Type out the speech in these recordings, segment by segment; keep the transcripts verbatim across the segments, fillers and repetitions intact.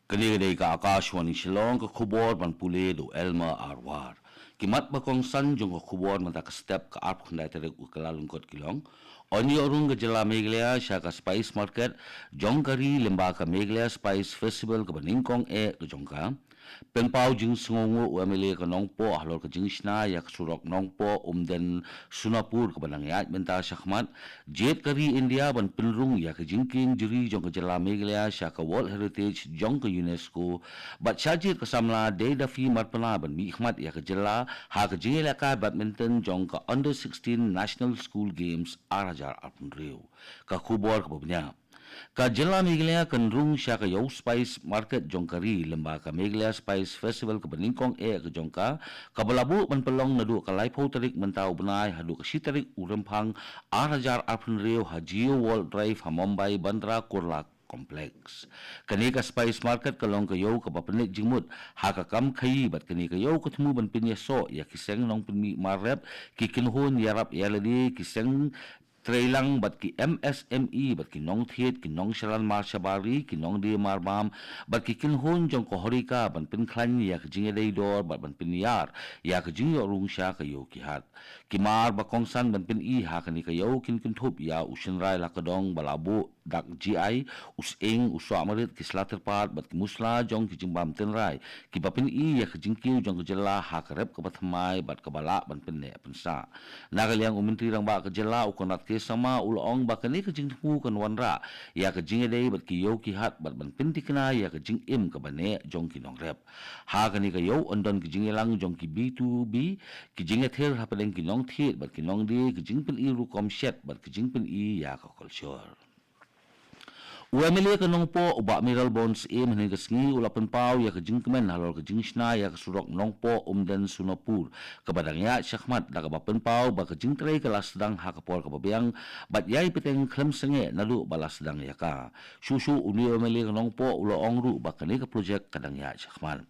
Kane ka dei ka Akashvani Shillong, ka khubor ban pule da u Elmer Arwar. Ki mat ba kongsan jong ka khubor mynta ka step ka arphew khyndai tarik u Kyllalyngkot ki long: Un ïoh rung ka jylla Meghalaya sha ka Spice Market jong ka ri lyngba ka Meghalaya Spice Festival kaba nyngkong eh ka jong ka. Pynpaw jingsngewnguh u M L A ka Nongpoh halor ka jingshna ïa ka surok Nongpoh Umden Sonapur kaba dang ïaid bynta shakhmat. Jied ka ri India ban pynrung ïa ka jingkieng jri jong ka jylla Meghalaya sha ka World Heritage jong ka UNESCO. Bad shah jied ka samla Dei Duffy Marpna ban mihkhmat ïa ka jylla ha ka jingïalehkai badminton jong ka Under sixteen National School Games ar hajar arphew hynriew. Ka khubor kaba bniah. Ka jylla Meghalaya kan rung sha ka ïew Spice Market jong ka ri lyngba ka Meghalaya Spice Festival kaba nyngkong eh ka jong ka, kaba la buh ban pynlong naduh ka laiphew tarik mynta u bnai haduh ka shi tarik u Rymphang ar hajar arphew hynriew ha Jio World Drive ha Mumbai Bandra Kurla Complex. Kane ka Spice Market ka long ka ïew kaba pynleit jingmut ha ka kam khaïi bad kane ka ïew ka thmu ban pynïasoh ïa ki seng nongpynmih mar rep, ki kynhun ïarap ïalade, ki seng treilang bad ki M S M E bad ki nongthied, ki nongshalan mar shabar ri, ki nongdie mar bam bad ki kynhun jong ka HoReCa ban pynkhlaiñ ïa ka jingïadei dor bad ban pynïar ïa ka jingïoh rung sha ka ïew ki hat. Ki mar ba kongsan ban pyni ha kane ka ïew kin kynthup ïa u shynrai la ka dong ba la buh dak G I, u sying, u soh marit, ki sla tyrpad bad ki musla jong ki jingbam tynrai kiba pyni ïa ka jingkiew jong ka jylla ha ka rep kaba thymmai bad kaba lah ban pynneh pynsah. Na ka liang u Myntri Rangbah ka jylla u Conrad K Sangma u la ong ba kane ka jingthmu kan wanrah ïa ka jingïadei bad ki ïew ki hat bad ban pynthikna ïa ka jingim kaba neh jong ki nongrep. Ha kane ka ïew yn don ki jingïalang jong ki B two B, ki jingïathir hapdeng ki nongthied bad ki nongdie, ki jingpyni rukom shet bad ki jingpyni ïa ka culture. U M L A ka Nongpoh u Bah Mayralborn Syiem hynne ka sngi u la pynpaw ïa ka jingkmen halor ka jingshna ïa ka surok Nongpoh Umden Sonapur kaba dang ïaid shakhmat, da kaba pynpaw ba ka jingtrei ka la sdang ha ka por kaba biang bad ïai bteng khlem sangeh naduh ba la sdang ïa ka. Shuh shuh une u M L A ka Nongpoh u la ong ruh ba kane ka projek ka dang ïaid shakhmat.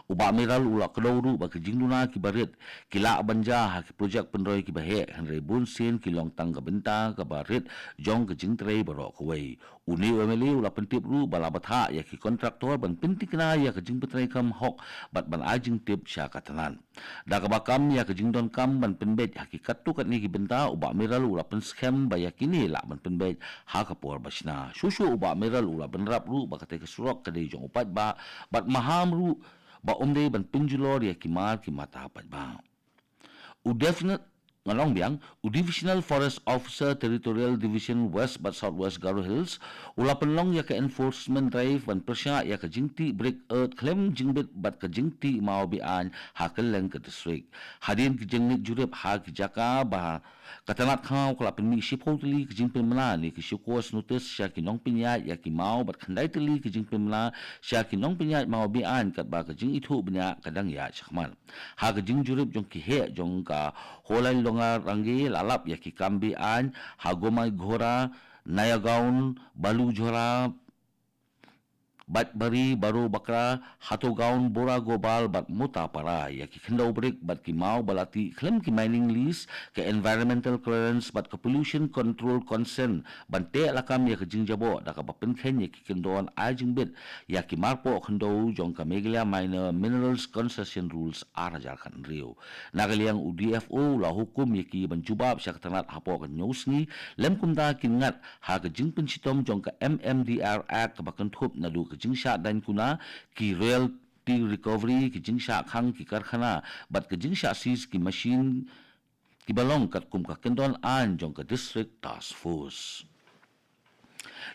U Bah Mayral u la kdew ruh ba ki jingduna kiba rit ki lah ban jia ha ki projek pynroi kiba heh, hynrei bunsien ki long tang ka bynta kaba rit jong ka jingtrei baroh kawei. Une u M L A u la pyntip ruh ba la bthah ïa ki kontraktor ban pynthikna ïa ka jingpyntreikam hok bad ban ai jingtip sha ka tnat. Da kaba kam ïa ka jingdonkam ban pynbeit ha ki katto katne ki bynta, u Bah Mayral u la pynskhem ba ïa kine lah ban pynbeit ha ka por ba shna. Shuh shuh u Bah Mayral u la bynrap ruh ba katei ka surok ka dei jong u paidbah bad maham ruh ba ym dei ban pynjulor ïa ki mar ki mata paidbah. U Definite Ngan ong biang, u Divisional Forest Officer, Territorial Division West bad South West Garo Hills u la pynlong ïa ka enforcement drive ban pyrshah ïa ka jingtih brick earth khlem jingbit bad ka jingtih maw be-aiñ ha kylleng ka district. Hadien ki jingngeit jurip ha ki jaka ba ka tnat khaw ka la pynmih shiphew tylli ki jingpynbna ne ki show cause notice sha ki nongpynïaid ïa ki maw bad khyndai tylli ki jingpynbna sha ki nongpynïaid maw be-aiñ, katba ka jingithuh bniah ka dang ïaid shakhmat. Ha ka jingjurip jong ki heh jong ka Holai Longarangi la lap ïa ki kam be-aiñ ha Gomai Ghora, Nayagaon, Balujhora, Baitbari, Baro Bakra, Hatogaon, Bora Gobal bad Motapara. Ïa ki khyndew brick bad ki maw ba la tih khlem ki mining lease, ka environmental clearance bad ka pollution control consent ban teh lakam ïa ka jingjaboh, da kaba pynkheiñ ïa ki kyndon ai jingbit ïa ki marpoh khyndew jong ka Meghalaya Minor Minerals Concession Rules ar hajar khathynriew. Na ka liang u D F O u la hukum ïa ki ban jubab sha ka tnat hapoh ka hynñiew sngi, lym kumta kin ngat ha ka jingpynshitom jong ka M M D R Act kaba kynthup naduh ka jingshah daiñ kuna, ki royalty recovery, ki jingshah khang ki karkhana bad ka jingshah seize ki machine kiba long katkum ka kyndon aiñ jong ka District Task Force.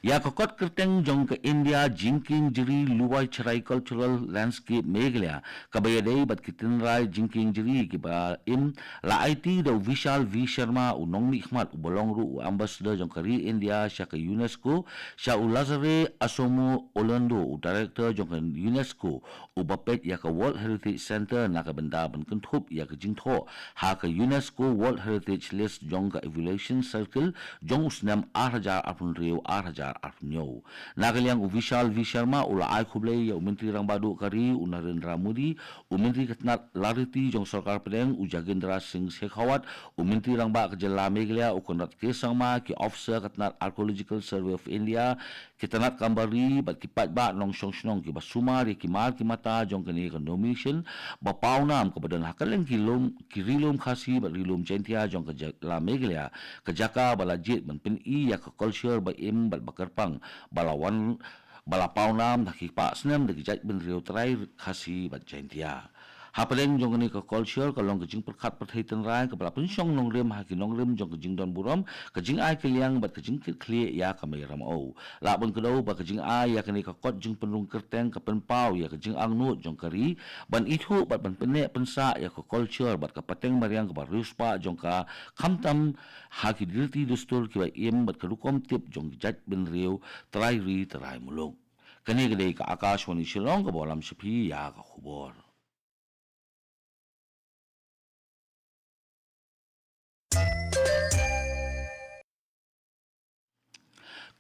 Ïa ka kot kyrteng jong ka India Jingkieng Jri Luwai Cherai Cultural Landscape Meghalaya, kaba ïadei bad ki tynrai jingkieng jri kiba im, la aiti da u Vishal V Sharma, u nongmihkhmat uba long ruh u ambassador jong ka ri India sha ka UNESCO, sha u Lazare Asomo Olondo, u director jong ka UNESCO, uba peit ïa ka World Heritage Centre na ka bynta ban kynthup ïa ka jingthoh ha ka UNESCO World Heritage List jong ka Evaluation Circle jong u snem ar hajar arphew hynriew, ar hajar hajar arphew hynñiew. Na ka liang u Vishal V Sharma u la ai khublei ïa u Myntri Rangbah Duh ka ri u Narendra Modi, u Myntri ka tnat lariti jong sorkar pdeng u Gajendra Singh Shekhawat, u Myntri Rangbah ka jylla Meghalaya u Conrad K Sangma, ki officer ka tnat Archaeological Survey of India, ki tnat kam bari bad ki paidbah nongshong shnong kiba sumar ïa ki mar ki mata jong kane ka nomination ba pawnam kaba don ha kylleng ki lum, ki ri lum Khasi bad ri lum Jaintia jong ka jylla Meghalaya, ka jaka ba la jied ban pyni ïa ka culture ba im bad ba kyrpang ba la wan, ba la pawnam da ki paid snem da ki jaitbynriew trai Khasi bad Jaintia. Hapdeng jong kane ka culture ka long ka jingpyrkhat pyrthei tynrai kaba la pynshong nongrim ha ki nongrim jong ka jingdon burom, ka jingai kylliang bad ka jingkitkhlieh ïa ka Mei Ramew. Lah ban kdew ba ka jingai ïa kane ka kot jingpynrung kyrteng ka pynpaw ïa ka jingangnud jong ka ri ban ithuh bad ban pynneh pynsah ïa ka culture bad ka pateng mariang kaba riewspah jong ka, khamtam ha ki riti dustur kiba im bad ka rukom tip jong ki jaitbynriew trai ri trai muluk. Kane ka dei ka Akashvani Shillong kaba wallam sha phi ïa ka khubor.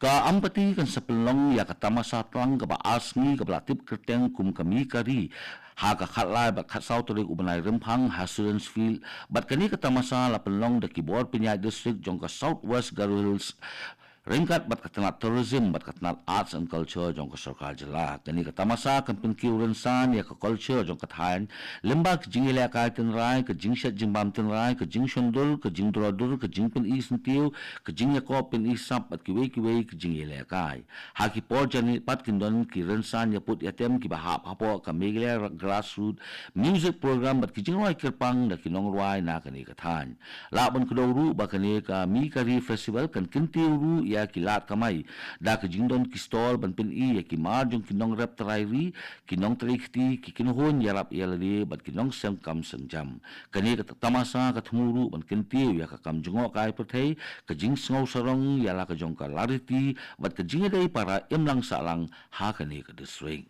Ka Ampati kan sa pynlong ïa ka tamasa tlang kaba ar sngi kaba la tip kyrteng kum ka Mi Ka Ri ha ka khatlai bad khatsaw tarik u bnai Rymphang ha Students' Field, bad kane ka tamasa la pynlong da ki bor pynïaid district jong ka South West Garo Hills ryngkat bad ka tnat Tourism bad ka tnat Arts and Culture jong ka sorkar jylla. Kane ka tamasa kan pynkiew rynsan ïa ka culture jong ka thaiñ lyngba ka jingïalehkai tynrai, ka jingshet jingbam tynrai, ka jingshon dur, ka jingdro dur, ka jingpyni syntiew, ka jingïakop pyni sap bad kiwei kiwei ki jingïalehkai. Ha ki por janmiet pat kin don ki rynsan ïaput ïatem kiba hap hapoh ka Meghalaya Grassroot Music Program bad ki jingrwai kyrpang da ki nongrwai na kane ka thaiñ. Lah ban kdew ruh ba kane ka Mi Ka Ri Festival kan kyntiew ruh ïa ki lad kamai da ka jingdon ki stall ban pyni ïa ki mar jong ki nongrep trai ri, ki nongtrei kti, ki kynhun ïarap ïalade bad ki nongseng kam seng jam. Kane ka tamasa ka thmu ruh ban kyntiew ïa ka kam jngohkai pyrthei, ka jingsngew sarong ïa la ka jong ka lariti bad ka jingïadei para imlang sahlang ha kane ka district.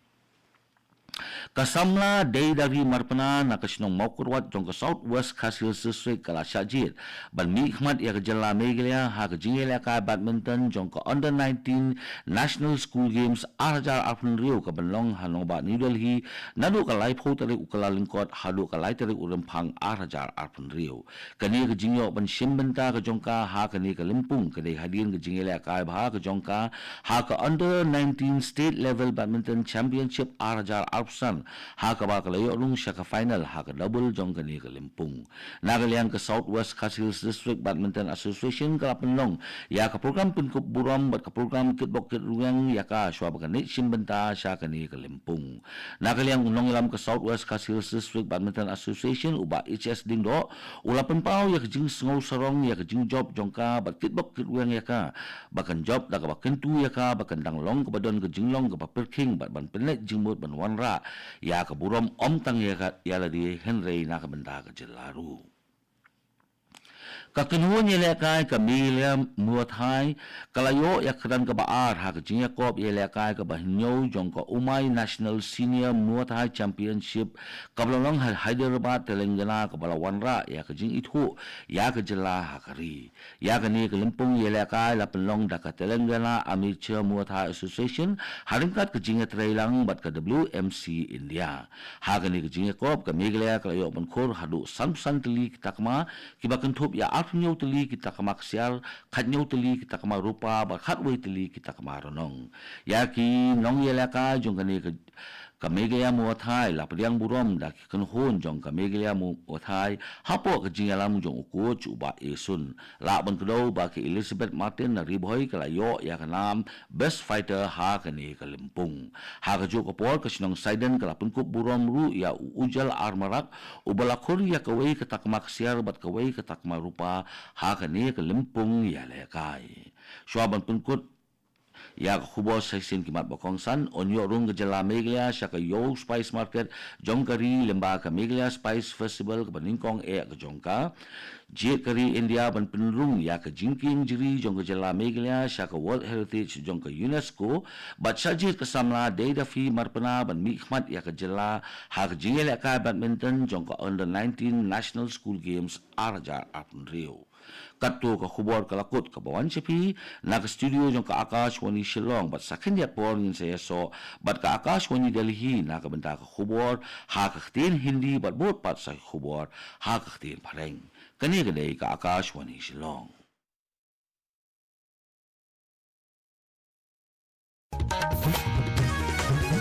Ka samla Deidari Marpna na ka shnong Mawkyrwat jong ka South West Khasi Hills District ka la shah jied ban mihkhmat ïa ka jylla Meghalaya ha ka jingïalehkai badminton jong ka Under nineteen National School Games ar hajar arphew hynriew ka ban long ha nongbah New Delhi naduh ka laiphew tarik u Kyllalyngkot haduh ka lai tarik u Rymphang ar hajar arphew hynriew. Kane ka jingïoh ban shim bynta ka jong ka ha kane ka lympung ka dei hadien ka jingïalehkai bha ka jong ka ha ka Under nineteen State Level Badminton Championship ar hajar arphew san, ha kaba ka la ïoh rung sha ka final ha ka double jong kane ka lympung. Na ka liang ka South West Khasi Hills District Badminton Association ka la pynlong ïa ka program pynkup burom bad ka program kitbok kitrwiang ïa ka shuwa ba kan leit shim bynta sha kane ka lympung. Na ka liang u nongïalam ka South West Khasi Hills District Badminton Association u Bah H S Diengdoh u la pynpaw ïa ka jingsngew sarong ïa ka jingjop jong ka bad kitbok kitrwiang ïa ka ba kan jop da kaba kyntu ïa ka ba kan dang long kaba don ka jinglong kaba pyrkhing bad ban pynleit jingmut ban wanrah ïa ka burom ym tang ïa ka, ïalade hynrei na ka bynta ka jylla ruh. Ka kynhun ïalehkai ka Meghalaya Muay Thai ka la ïoh ïa ka kyrdan kaba ar ha ka jingïakop ïalehkai kaba hynñiew jong ka Umai National Senior Muay Thai Championship kaba la long ha Hyderabad, Telangana, kaba la wanrah ïa ka jingithuh ïa ka jylla ha ka ri. Ïa kane ka lympung ïalehkai la pynlong da ka Telangana Amateur Muay Thai Association ha ryngkat ka jingïatreilang bad ka W M C India. Ha kane ka jingïakop ka Meghalaya ka la ïoh ban khur haduh sanphew san tylli ki takma kiba kynthup ïa arphew hynñiew tylli ki takma ksiar, khathynñiew tylli ki takma rupa bad khatwei tylli ki takma rnong. Ïa ki nongïalehkai jong kane ka, ka Meghalaya Muay Thai la pdiang burom da ki kynhun jong ka Meghalaya Muay Thai hapoh ka jingïalam jong u coach u Bah Esun. Lah ban kdew ba ka Elizabeth Martin na Ri Bhoi ka la ïoh ïa ka nam Best Fighter ha kane ka lympung. Ha kajuh ka por ka shnong Saiden ka la pynkup burom ruh ïa u Ujjal R Marak uba la khur ïa kawei ka takma ksiar bad kawei ka takma rupa ha kane ka lympung ïalehkai. Shuwa ban pynkut ïa ka khubor sa shisien ki mat ba kongsan, yn ïoh rung ka jylla Meghalaya sha ka Yow Spice Market jong ka ri lyngba ka Meghalaya Spice Festival kaba nyngkong eh ka jong ka. Jied ka ri India ban pynrung ïa ka jingkieng jri jong ka jylla Meghalaya sha ka World Heritage jong ka UNESCO, bad shah jied ka samla Deidaphi Marpna ban mihkhmat ïa ka jylla ha ka jingïalehkai badminton jong ka Under nineteen National School Games ar hajar arphew hynriew. Katto ka khubor ka la kut kaba wan sha phi na ka studio jong ka Akashvani Shillong, bad sa khyndiat por ngin sa ïasoh bad ka Akashvani Delhi na ka bynta ka khubor ha ka ktien Hindi bad bud pat sa ka khubor ha ka ktien Phareng. Kane ka dei ka Akashvani Shillong.